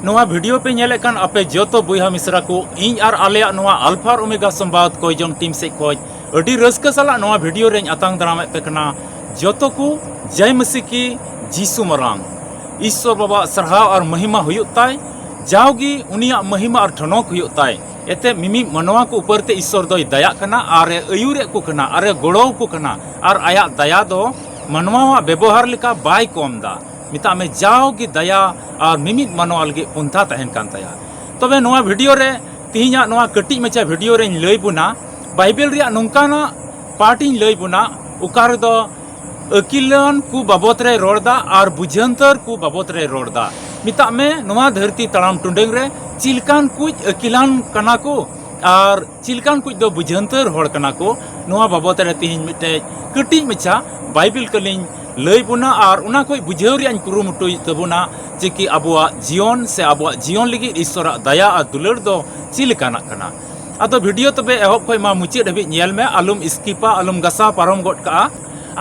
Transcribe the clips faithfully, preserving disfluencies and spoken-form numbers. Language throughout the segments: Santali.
ᱱᱚᱣᱟ ᱵᱷᱤᱰᱤᱭᱳ ᱯᱮ ᱧᱮᱞᱮᱫ ᱠᱟᱱ ᱟᱯᱮ ᱡᱚᱛᱚ ᱵᱚᱭᱦᱟ ᱢᱤᱥᱨᱟ ᱠᱚ, ᱤᱧ ᱟᱨ ᱟᱞᱮᱭᱟᱜ ᱱᱚᱣᱟ ᱟᱞᱯᱷᱟ ᱟᱨ ᱳᱢᱮᱜᱟ ᱥᱚᱢᱵᱟᱫ ᱠᱚᱭᱡᱚᱝ ᱴᱤᱢ ᱥᱮᱫ ᱠᱷᱚᱱ ᱟᱹᱰᱤ ᱨᱟᱹᱥᱠᱟᱹ ᱥᱟᱞᱟᱜ ᱱᱚᱣᱟ ᱵᱷᱤᱰᱤᱭᱳ ᱨᱮᱧ ᱟᱛᱟᱝ ᱫᱟᱨᱟᱢᱮᱫ ᱯᱮ ᱠᱟᱱᱟ᱾ ᱡᱚᱛᱚ ᱠᱚ ᱡᱟᱭ ᱢᱟᱹᱥᱤ ᱠᱤ ᱡᱤᱥᱩ ᱢᱟᱨᱟᱝ᱾ ᱤᱥᱥᱚᱨ ᱵᱟᱵᱟᱣᱟᱜ ᱥᱟᱨᱦᱟᱣ ᱟᱨ ᱢᱚᱦᱤᱢᱟ ᱦᱩᱭᱩᱜ ᱛᱟᱭ, ᱡᱟᱣᱜᱮ ᱩᱱᱤᱭᱟᱜ ᱢᱚᱦᱤᱢᱟ ᱟᱨ ᱴᱷᱚᱱᱚᱠ ᱦᱩᱭᱩᱜ ᱛᱟᱭ᱾ ᱮᱱᱛᱮ ᱢᱤᱢᱤᱫ ᱢᱟᱱᱣᱟ ᱠᱚ ᱩᱯᱚᱨ ᱛᱮ ᱤᱥᱥᱚᱨ ᱫᱚᱭ ᱫᱟᱭᱟᱜ ᱠᱟᱱᱟ ᱟᱨ ᱮ ᱟᱹᱭᱩᱨᱮᱫ ᱠᱚ ᱠᱟᱱᱟ ᱟᱨ ᱮ ᱜᱚᱲᱚ ᱟᱠᱚ ᱠᱟᱱᱟ᱾ ᱟᱨ ᱟᱭᱟᱜ ᱫᱟᱭᱟ ᱫᱚ ᱢᱟᱱᱣᱟᱣᱟᱜ ᱵᱮᱵᱚᱦᱟᱨ ᱞᱮᱠᱟ ᱵᱟᱭ ᱠᱚᱢ ᱫᱟ᱾ ᱢᱮᱛᱟᱜ ᱢᱮ, ᱡᱟᱣᱜᱮ ᱫᱟᱭᱟ ᱟᱨ ᱢᱤᱢᱤᱫ ᱢᱟᱱᱣᱟ ᱞᱟᱹᱜᱤᱫ ᱯᱚᱱᱛᱷᱟ ᱛᱟᱦᱮᱱ ᱠᱟᱱ ᱛᱟᱭᱟ᱾ ᱛᱚᱵᱮ ᱱᱚᱣᱟ ᱵᱷᱤᱰᱤᱭᱳ ᱨᱮ, ᱛᱮᱦᱮᱧᱟᱜ ᱱᱚᱣᱟ ᱠᱟᱹᱴᱤᱡ ᱢᱟᱪᱷᱟ ᱵᱷᱤᱰᱤᱭᱳ ᱨᱮᱧ ᱞᱟᱹᱭ ᱵᱚᱱᱟ, ᱵᱟᱭᱵᱮᱞ ᱨᱮᱭᱟᱜ ᱱᱚᱝᱠᱟᱱᱟᱜ ᱯᱟᱴ ᱤᱧ ᱞᱟᱹᱭ ᱵᱚᱱᱟ, ᱚᱠᱟ ᱨᱮᱫᱚ ᱟᱹᱠᱤᱞᱟᱱ ᱠᱚ ᱵᱟᱵᱚᱛ ᱨᱮ ᱨᱚᱲ ᱫᱟ ᱟᱨ ᱵᱩᱡᱷᱟᱹᱱᱛᱟᱹᱨ ᱠᱚ ᱵᱟᱵᱚᱛ ᱨᱮ ᱨᱚᱲ ᱫᱟ᱾ ᱢᱮᱛᱟᱜ ᱢᱮ, ᱱᱚᱣᱟ ᱫᱷᱟᱹᱨᱛᱤ ᱛᱟᱲᱟᱢ ᱴᱩᱰᱟᱹᱝ ᱨᱮ ᱪᱮᱫ ᱞᱮᱠᱟᱱ ᱠᱩᱡ ᱟᱹᱠᱤᱞᱟᱱ ᱠᱟᱱᱟ ᱠᱚ ᱟᱨ ᱪᱮᱫ ᱞᱮᱠᱟᱱ ᱠᱩᱡ ᱫᱚ ᱵᱩᱡᱷᱟᱹᱱᱛᱟᱹᱨ ᱦᱚᱲ ᱠᱟᱱᱟ ᱠᱚ, ᱱᱚᱣᱟ ᱵᱟᱵᱚᱛ ᱨᱮ ᱛᱮᱦᱮᱧ ᱢᱤᱫᱴᱮᱡ ᱠᱟᱹᱴᱤᱡ ᱢᱟᱪᱷᱟ ᱵᱟᱭᱵᱮᱞ ᱠᱟᱹᱞᱤᱧ ᱞᱟᱹᱭ ᱵᱚᱱᱟ ᱟᱨ ᱚᱱᱟ ᱠᱷᱚᱡ ᱵᱩᱡᱷᱟᱹᱣ ᱨᱮᱭᱟᱜ ᱤᱧ ᱠᱩᱨᱩᱢᱩᱴᱩᱭ ᱛᱟᱵᱚᱱᱟ, ᱡᱮ ᱠᱤ ᱟᱵᱚᱣᱟᱜ ᱡᱤᱭᱚᱱ ᱥᱮ ᱟᱵᱚᱣᱟᱜ ᱡᱤᱭᱚᱱ ᱞᱟᱹᱜᱤᱫ ᱤᱥᱥᱚᱨᱟᱜ ᱫᱟᱭᱟ ᱟᱨ ᱫᱩᱞᱟᱹᱲ ᱫᱚ ᱪᱮᱫ ᱞᱮᱠᱟᱱᱟᱜ ᱠᱟᱱᱟ᱾ ᱟᱫᱚ ᱵᱷᱤᱰᱤᱭᱳ ᱛᱚᱵᱮ ᱮᱦᱚᱵ ᱠᱷᱚᱡ ᱢᱟ ᱢᱩᱪᱟᱹᱫ ᱦᱟᱹᱵᱤᱡ ᱧᱮᱞ ᱢᱮ, ᱟᱞᱚᱢ ᱥᱠᱤᱯᱟ, ᱟᱞᱚᱢ ᱜᱟᱥᱟᱣ ᱯᱟᱨᱚᱢ ᱜᱚᱫ ᱠᱟᱜᱼᱟ᱾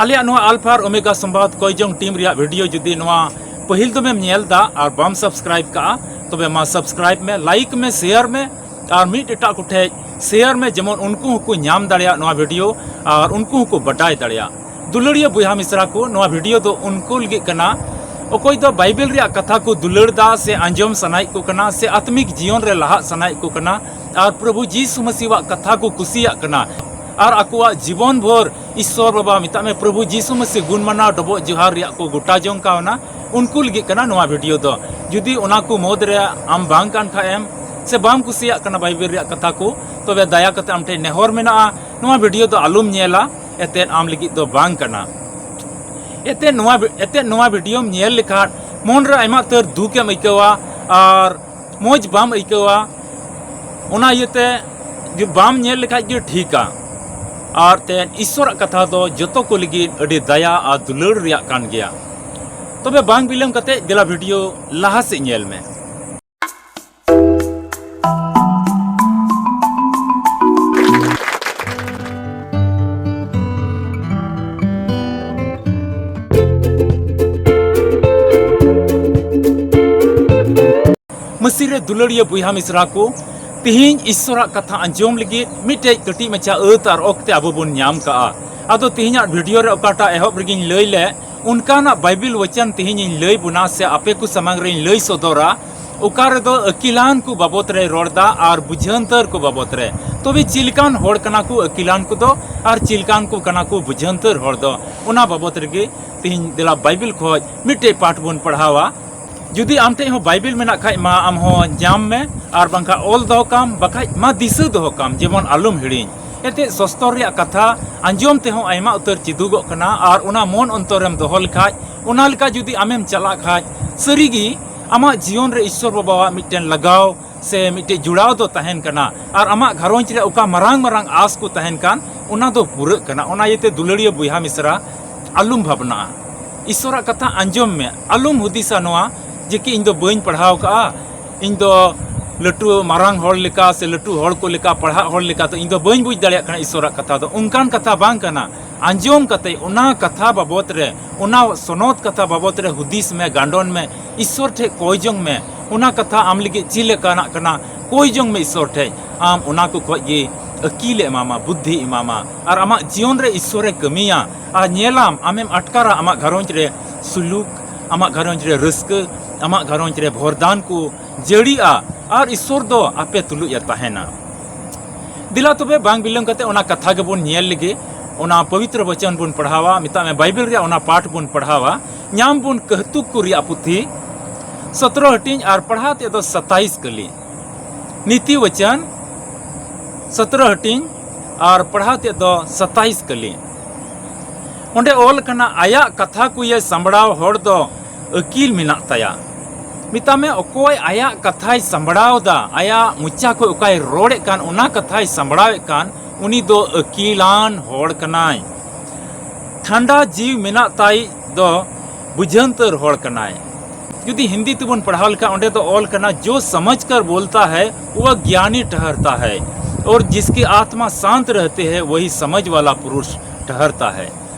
ᱟᱞᱮᱭᱟᱜ ᱱᱚᱣᱟ ᱟᱞᱯᱷᱟ ᱟᱨ ᱳᱢᱮᱜᱟ ᱥᱚᱢᱵᱟᱫ ᱠᱚᱭᱡᱚᱝ ᱴᱤᱢ ᱨᱮᱭᱟᱜ ᱵᱷᱤᱰᱤᱭᱳ ᱡᱩᱫᱤ ᱱᱚᱣᱟ ᱯᱟᱹᱦᱤᱞ ᱫᱚᱢᱮᱢ ᱧᱮᱞ ᱫᱟ ᱟᱨ ᱵᱟᱢ ᱥᱟᱵᱥᱠᱨᱟᱭᱤᱵ ᱠᱟᱜᱼᱟ, ᱛᱚᱵᱮ ᱢᱟ ᱥᱟᱵᱥᱠᱨᱟᱭᱤᱵ ᱢᱮ, ᱞᱟᱭᱤᱠ ᱢᱮ, ᱥᱮᱭᱟᱨ ᱢᱮ ᱟᱨ ᱢᱤᱫ ᱮᱴᱟᱜ ᱠᱚᱴᱷᱮᱡ ᱥᱮᱭᱟᱨ ᱢᱮ, ᱡᱮᱢᱚᱱ ᱩᱱᱠᱩ ᱦᱚᱸᱠᱚ ᱧᱟᱢ ᱫᱟᱲᱮᱭᱟᱜ ᱱᱚᱣᱟ ᱵᱷᱤᱰᱤᱭᱳ ᱟᱨ ᱩᱱᱠᱩ ᱦᱚᱸᱠᱚ ᱵᱟᱰᱟᱭ ᱫᱟᱲᱮᱭᱟᱜ᱾ ᱫᱩᱞᱟᱹᱲᱤᱭᱟᱹ ᱵᱚᱭᱦᱟ ᱢᱤᱥᱨᱟ ᱠᱚ, ᱱᱚᱣᱟ ᱵᱷᱤᱰᱤᱭᱳ ᱫᱚ ᱩᱱᱠᱩ ᱞᱟᱹᱜᱤᱫ ᱠᱟᱱᱟ, ᱚᱠᱚᱭ ᱫᱚ ᱵᱟᱭᱵᱮᱞ ᱨᱮᱭᱟᱜ ᱠᱟᱛᱷᱟ ᱠᱚ ᱫᱩᱞᱟᱹᱲ ᱫᱟ ᱥᱮ ᱟᱸᱡᱚᱢ ᱥᱟᱱᱟᱭᱮᱫ ᱠᱚ ᱠᱟᱱᱟ ᱥᱮ ᱟᱛᱢᱤᱠ ᱡᱤᱭᱚᱱ ᱨᱮ ᱞᱟᱦᱟᱜ ᱥᱟᱱᱟᱭᱮᱫ ᱠᱚ ᱠᱟᱱᱟ ᱟᱨ ᱯᱨᱚᱵᱷᱩ ᱡᱤᱥᱩ ᱢᱟᱹᱥᱤᱣᱟᱜ ᱠᱟᱛᱷᱟ ᱠᱚ ᱠᱩᱥᱤᱭᱟᱜ ᱠᱟᱱᱟ ᱟᱨ ᱟᱠᱚᱣᱟᱜ ᱡᱤᱵᱚᱱ ᱵᱷᱳᱨ ᱤᱥᱥᱚᱨ ᱵᱟᱵᱟ, ᱢᱮᱛᱟᱜ ᱢᱮ, ᱯᱨᱚᱵᱷᱩ ᱡᱤᱥᱩ ᱢᱟᱹᱥᱤ ᱜᱩᱱ ᱢᱟᱱᱟᱣ ᱰᱚᱵᱚᱜ ᱡᱚᱦᱟᱨ ᱨᱮᱭᱟᱜ ᱠᱚ ᱜᱚᱴᱟ ᱡᱚᱝ ᱠᱟᱣᱱᱟ, ᱩᱱᱠᱩ ᱞᱟᱹᱜᱤᱫ ᱠᱟᱱᱟ ᱱᱚᱣᱟ ᱵᱷᱤᱰᱤᱭᱳ ᱫᱚ᱾ ᱡᱩᱫᱤ ᱚᱱᱟ ᱠᱚ ᱢᱩᱫᱽ ᱨᱮ ᱟᱢ ᱵᱟᱝ ᱠᱟᱱ ᱠᱷᱟᱡ ᱮᱢ ᱥᱮ ᱵᱟᱢ ᱠᱩᱥᱤᱭᱟᱜ ᱠᱟᱱᱟ ᱵᱟᱭᱵᱮᱞ ᱨᱮᱭᱟᱜ ᱠᱟᱛᱷᱟ ᱠᱚ, ᱛᱚᱵᱮ ᱫᱟᱭᱟ ᱠᱟᱛᱮ ᱟᱢ ᱴᱷᱮᱱ ᱱᱮᱦᱚᱨ ᱢᱮᱱᱟᱜᱼᱟ, ᱱᱚᱣᱟ ᱵᱷᱤᱰᱤᱭᱳ ᱫᱚ ᱟᱞᱚᱢ ᱧᱮᱞᱟ, ᱮᱛᱮᱫ ᱟᱢ ᱞᱟᱹᱜᱤᱫ ᱫᱚ ᱵᱟᱝ ᱠᱟᱱᱟ᱾ ᱮᱛᱮᱫ ᱱᱚᱣᱟ, ᱮᱛᱮᱫ ᱱᱚᱣᱟ ᱵᱷᱤᱰᱤᱭᱳᱢ ᱧᱮᱞ ᱞᱮᱠᱷᱟᱱ ᱢᱚᱱ ᱨᱮ ᱟᱭᱢᱟ ᱩᱛᱟᱹᱨ ᱫᱩᱠ ᱮᱢ ᱟᱹᱭᱠᱟᱹᱣᱟ ᱟᱨ ᱢᱚᱡᱽ ᱵᱟᱢ ᱟᱹᱭᱠᱟᱹᱣᱟ᱾ ᱚᱱᱟ ᱤᱭᱟᱹᱛᱮ ᱡᱩ-, ᱵᱟᱢ ᱧᱮᱞ ᱞᱮᱠᱷᱟᱡ ᱜᱮ ᱴᱷᱤᱠᱟ᱾ ᱟᱨ ᱛᱮ ᱤᱥᱥᱚᱨᱟᱜ ᱠᱟᱛᱷᱟ ᱫᱚ ᱡᱚᱛᱚ ᱠᱚ ᱞᱟᱹᱜᱤᱫ ᱟᱹᱰᱤ ᱫᱟᱭᱟ ᱟᱨ ᱫᱩᱞᱟᱹᱲ ᱨᱮᱭᱟᱜ ᱠᱟᱱ ᱜᱮᱭᱟ᱾ ᱛᱚᱵᱮ ᱵᱟᱝ ᱵᱤᱞᱚᱢ ᱠᱟᱛᱮ ᱫᱮᱞᱟ ᱵᱷᱤᱰᱤᱭᱳ ᱞᱟᱦᱟ ᱥᱮᱫ ᱧᱮᱞ ᱢᱮ᱾ ᱢᱟᱹᱥᱤ ᱨᱮ ᱫᱩᱞᱟᱹᱲᱤᱭᱟᱹ ᱵᱚᱭᱦᱟ ᱢᱤᱥᱨᱟ ᱠᱚ, ᱛᱤᱦᱤᱧ ᱤᱥᱥᱚᱨᱟᱜ ᱠᱟᱛᱷᱟ ᱟᱸᱡᱚᱢ ᱞᱟᱹᱜᱤᱫ ᱢᱤᱫᱴᱮᱡ ᱠᱟᱹᱴᱤᱡ ᱢᱟᱪᱷᱟ ᱟᱹᱛ ᱟᱨ ᱚᱠᱛᱮ ᱟᱵᱚ ᱵᱚᱱ ᱧᱟᱢ ᱠᱟᱜᱼᱟ᱾ ᱟᱫᱚ ᱛᱤᱦᱤᱧᱟᱜ ᱵᱷᱤᱰᱤᱭᱳ ᱨᱮ ᱚᱠᱟᱴᱟᱜ ᱮᱦᱚᱵ ᱨᱮᱜᱤᱧ ᱞᱟᱹᱭ ᱞᱮᱫ, ᱚᱱᱠᱟᱱᱟᱜ ᱵᱟᱭᱵᱮᱞ ᱣᱟᱪᱟᱱ ᱛᱤᱦᱤᱧ ᱤᱧ ᱞᱟᱹᱭ ᱵᱚᱱᱟ ᱥᱮ ᱟᱯᱮ ᱠᱚ ᱥᱟᱢᱟᱝ ᱨᱮᱧ ᱞᱟᱹᱭ ᱥᱚᱫᱚᱨᱟ, ᱚᱠᱟ ᱨᱮᱫᱚ ᱟᱹᱠᱤᱞᱟᱱ ᱠᱚ ᱵᱟᱵᱚᱛ ᱨᱮ ᱨᱚᱲ ᱫᱟ ᱟᱨ ᱵᱩᱡᱷᱟᱹᱱᱛᱟᱹᱨ ᱠᱚ ᱵᱟᱵᱚᱛ ᱨᱮ᱾ ᱛᱚᱵᱮ ᱪᱮᱫ ᱞᱮᱠᱟᱱ ᱦᱚᱲ ᱠᱟᱱᱟ ᱠᱚ ᱟᱹᱠᱤᱞᱟᱱ ᱠᱚᱫᱚ ᱟᱨ ᱪᱮᱫ ᱞᱮᱠᱟᱱ ᱠᱚ ᱠᱟᱱᱟ ᱠᱚ ᱵᱩᱡᱷᱟᱹᱱᱛᱟᱹᱨ ᱦᱚᱲ ᱫᱚ, ᱚᱱᱟ ᱵᱟᱵᱚᱛ ᱨᱮᱜᱮ ᱛᱤᱦᱤᱧ ᱫᱮᱞᱟ ᱵᱟᱭᱵᱮᱞ ᱠᱷᱚᱡ ᱢᱤᱫᱴᱮᱡ ᱯᱟᱴ ᱵᱚᱱ ᱯᱟᱲᱦᱟᱣᱟ᱾ ᱡᱩᱫᱤ ᱟᱢ ᱴᱷᱮᱡ ᱦᱚᱸ ᱵᱟᱭᱵᱮᱞ ᱢᱮᱱᱟᱜ ᱠᱷᱟᱡ ᱢᱟ, ᱟᱢ ᱦᱚᱸ ᱧᱟᱢ ᱢᱮ, ᱟᱨ ᱵᱟᱝᱠᱷᱟᱱ ᱚᱞ ᱫᱚᱦᱚ ᱠᱟᱢ, ᱵᱟᱠᱷᱟᱡ ᱢᱟ ᱫᱤᱥᱟᱹ ᱫᱚᱦᱚ ᱠᱟᱢ, ᱡᱮᱢᱚᱱ ᱟᱞᱚᱢ ᱦᱤᱲᱤᱧ᱾ ᱮᱱᱛᱮᱫ ᱥᱚᱥᱛᱚᱨ ᱨᱮᱭᱟᱜ ᱠᱟᱛᱷᱟ ᱟᱸᱡᱚᱢ ᱛᱮᱦᱚᱸ ᱟᱭᱢᱟ ᱩᱛᱟᱹᱨ ᱪᱮᱫᱚᱜᱚᱜ ᱠᱟᱱᱟ, ᱟᱨ ᱚᱱᱟ ᱢᱚᱱ ᱚᱱᱛᱚᱨᱮᱢ ᱫᱚᱦᱚ ᱞᱮᱠᱷᱟᱡ, ᱚᱱᱟ ᱞᱮᱠᱟ ᱡᱩᱫᱤ ᱟᱢᱮᱢ ᱪᱟᱞᱟᱜ ᱠᱷᱟᱡ, ᱥᱟᱹᱨᱤᱜᱮ ᱟᱢᱟᱜ ᱡᱤᱭᱚᱱ ᱨᱮ ᱤᱥᱥᱚᱨ ᱵᱟᱵᱟᱣᱟᱜ ᱢᱤᱫᱴᱮᱱ ᱞᱟᱜᱟᱣ ᱥᱮ ᱢᱤᱫᱴᱮᱡ ᱡᱩᱲᱟᱣ ᱫᱚ ᱛᱟᱦᱮᱱ ᱠᱟᱱᱟ, ᱟᱨ ᱟᱢᱟᱜ ᱜᱷᱟᱨᱚᱸᱡᱽ ᱨᱮ ᱚᱠᱟ ᱢᱟᱨᱟᱝ ᱢᱟᱨᱟᱝ ᱟᱸᱥ ᱠᱚ ᱛᱟᱦᱮᱱ ᱠᱟᱱ, ᱚᱱᱟ ᱫᱚ ᱯᱩᱨᱟᱹᱜ ᱠᱟᱱᱟ᱾ ᱚᱱᱟ ᱤᱭᱟᱹᱛᱮ ᱫᱩᱞᱟᱹᱲᱤᱭᱟᱹ ᱵᱚᱭᱦᱟ ᱢᱤᱥᱨᱟ, ᱟᱞᱚᱢ ᱵᱷᱟᱵᱽᱱᱟᱜᱼᱟ᱾ ᱤᱥᱥᱚᱨᱟᱜ ᱠᱟᱛᱷᱟ ᱟᱸᱡᱚᱢ ᱢᱮ, ᱟᱞᱚᱢ ᱦᱩᱫᱤᱥᱟ ᱱᱚᱣᱟ ᱡᱮ ᱠᱤ ᱤᱧ ᱫᱚ ᱵᱟᱹᱧ ᱯᱟᱲᱦᱟᱣ ᱠᱟᱜᱼᱟ, ᱤᱧ ᱫᱚ ᱞᱟᱹᱴᱩ ᱢᱟᱨᱟᱝ ᱦᱚᱲ ᱞᱮᱠᱟ ᱥᱮ ᱞᱟᱹᱴᱩ ᱦᱚᱲ ᱠᱚ ᱞᱮᱠᱟ, ᱯᱟᱲᱦᱟᱜ ᱦᱚᱲ ᱞᱮᱠᱟ ᱫᱚ ᱤᱧ ᱫᱚ ᱵᱟᱹᱧ ᱵᱩᱡᱽ ᱫᱟᱲᱮᱭᱟᱜ ᱠᱟᱱᱟ ᱤᱥᱥᱚᱨᱟᱜ ᱠᱟᱛᱷᱟ ᱫᱚ, ᱚᱱᱠᱟᱱ ᱠᱟᱛᱷᱟ ᱵᱟᱝ ᱠᱟᱱᱟ᱾ ᱟᱸᱡᱚᱢ ᱠᱟᱛᱮ ᱚᱱᱟ ᱠᱟᱛᱷᱟ ᱵᱟᱵᱚᱛ ᱨᱮ, ᱚᱱᱟ ᱥᱚᱱᱚᱛ ᱠᱟᱛᱷᱟ ᱵᱟᱵᱚᱛ ᱨᱮ ᱦᱩᱫᱤᱥ ᱢᱮ, ᱜᱟᱸᱰᱚᱱ ᱢᱮ, ᱤᱥᱥᱚᱨ ᱴᱷᱮᱡ ᱠᱚᱭ ᱡᱚᱝ ᱢᱮ᱾ ᱚᱱᱟ ᱠᱟᱛᱷᱟ ᱟᱢ ᱞᱟᱹᱜᱤᱫ ᱪᱮᱫ ᱞᱮᱠᱟᱱᱟᱜ ᱠᱟᱱᱟ, ᱠᱚᱭ ᱡᱚᱝ ᱢᱮ ᱤᱥᱥᱚᱨ ᱴᱷᱮᱡ᱾ ᱟᱢ ᱚᱱᱟ ᱠᱚ ᱠᱷᱚᱡ ᱜᱮ ᱟᱹᱠᱤᱞᱮ ᱮᱢᱟᱢᱟ, ᱵᱩᱫᱽᱫᱷᱤ ᱮᱢᱟᱢᱟ, ᱟᱨ ᱟᱢᱟᱜ ᱡᱤᱭᱚᱱ ᱨᱮ ᱤᱥᱥᱚᱨᱮ ᱠᱟᱹᱢᱤᱭᱟ᱾ ᱟᱨ ᱧᱮᱞᱟᱢ, ᱟᱢᱮᱢ ᱟᱴᱠᱟᱨᱟ ᱟᱢᱟᱜ ᱜᱷᱟᱨᱚᱸᱡᱽ ᱨᱮ ᱥᱩᱞᱩᱠ, ᱟᱢᱟᱜ ᱜᱷᱟᱨᱚᱸᱡᱽ ᱨᱮ ᱨᱟᱹᱥᱠᱟᱹ, ᱟᱢᱟᱜ ᱜᱷᱟᱨᱚᱸᱡᱽ ᱨᱮ ᱵᱷᱚᱨᱫᱟᱱ ᱠᱚ ᱡᱟᱹᱲᱤᱜᱼᱟ, ᱟᱨ ᱤᱥᱥᱚᱨ ᱫᱚ ᱟᱯᱮ ᱛᱩᱞᱩᱡ ᱮ ᱛᱟᱦᱮᱱᱟ᱾ ᱫᱮᱞᱟ ᱛᱚᱵᱮ ᱵᱟᱝ ᱵᱤᱞᱚᱢ ᱠᱟᱛᱮ ᱚᱱᱟ ᱠᱟᱛᱷᱟ ᱜᱮᱵᱚᱱ ᱧᱮᱞ ᱞᱮᱜᱮ, ᱚᱱᱟ ᱯᱚᱵᱤᱛᱨᱚ ᱵᱚᱪᱚᱱ ᱵᱚᱱ ᱯᱟᱲᱦᱟᱣᱟ, ᱢᱮᱛᱟᱜ ᱢᱮ ᱵᱟᱭᱵᱮᱞ ᱨᱮᱭᱟᱜ ᱚᱱᱟ ᱯᱟᱴ ᱵᱚᱱ ᱯᱟᱲᱦᱟᱣᱟ᱾ ᱧᱟᱢ ᱵᱚᱱ ᱠᱟᱹᱦᱛᱩᱠ ᱠᱚ ᱨᱮᱭᱟᱜ ᱯᱩᱛᱷᱤ, ᱥᱚᱛᱨᱚ ᱦᱟᱹᱴᱤᱧ ᱟᱨ ᱯᱟᱲᱦᱟᱣ ᱛᱮᱫ ᱫᱚ ᱥᱟᱛᱟᱭᱤᱥ ᱠᱟᱹᱞᱤ᱾ ᱱᱤᱛᱤ ᱣᱟᱪᱚᱱ, ᱥᱚᱛᱨᱚ ᱦᱟᱹᱴᱤᱧ ᱟᱨ ᱯᱟᱲᱦᱟᱣ ᱛᱮᱫ ᱫᱚ ᱥᱟᱛᱟᱭᱤᱥ ᱠᱟᱹᱞᱤ᱾ ᱚᱸᱰᱮ ᱚᱞ ᱠᱟᱱᱟ, ᱟᱭᱟᱜ ᱠᱟᱛᱷᱟ ᱠᱚᱭᱮ ᱥᱟᱢᱵᱲᱟᱣ ᱦᱚᱲ ᱫᱚ ᱟᱹᱠᱤᱞ ᱢᱮᱱᱟᱜ ᱛᱟᱭᱟ᱾ ᱢᱮᱛᱟᱜ ᱢᱮ, ᱚᱠᱚᱭ ᱟᱭᱟᱜ ᱠᱟᱛᱷᱟᱭ ᱥᱟᱢᱵᱲᱟᱣ ᱫᱟ, ᱟᱭᱟᱜ ᱢᱚᱪᱟ ᱠᱷᱚᱡ ᱚᱠᱟᱭ ᱨᱚᱲᱮᱫ ᱠᱟᱱ, ᱚᱱᱟ ᱠᱟᱛᱷᱟᱭ ᱥᱟᱢᱵᱲᱟᱣᱮᱫ ᱠᱟᱱ, ᱩᱱᱤ ᱫᱚ ᱟᱹᱠᱤᱞᱟᱱ ᱦᱚᱲ ᱠᱟᱱᱟᱭ᱾ ᱴᱷᱟᱱᱰᱟ ᱡᱤᱣᱤ ᱢᱮᱱᱟᱜ ᱛᱟᱭ ᱫᱚ ᱵᱩᱡᱷᱟᱹᱱᱛᱟᱹᱨ ᱦᱚᱲ ᱠᱟᱱᱟᱭ᱾ ᱡᱩᱫᱤ ᱦᱤᱱᱫᱤ ᱛᱮᱵᱚᱱ ᱯᱟᱲᱦᱟᱣ ᱞᱮᱠᱷᱟᱱ, ᱚᱸᱰᱮ ᱫᱚ ᱚᱞ ᱠᱟᱱᱟ, "जो समझ कर बोलता है, वह ज्ञानी ठहरता है, और जिसकी आत्मा शांत रहती है, वही समझ वाला पुरुष ठहरता है।"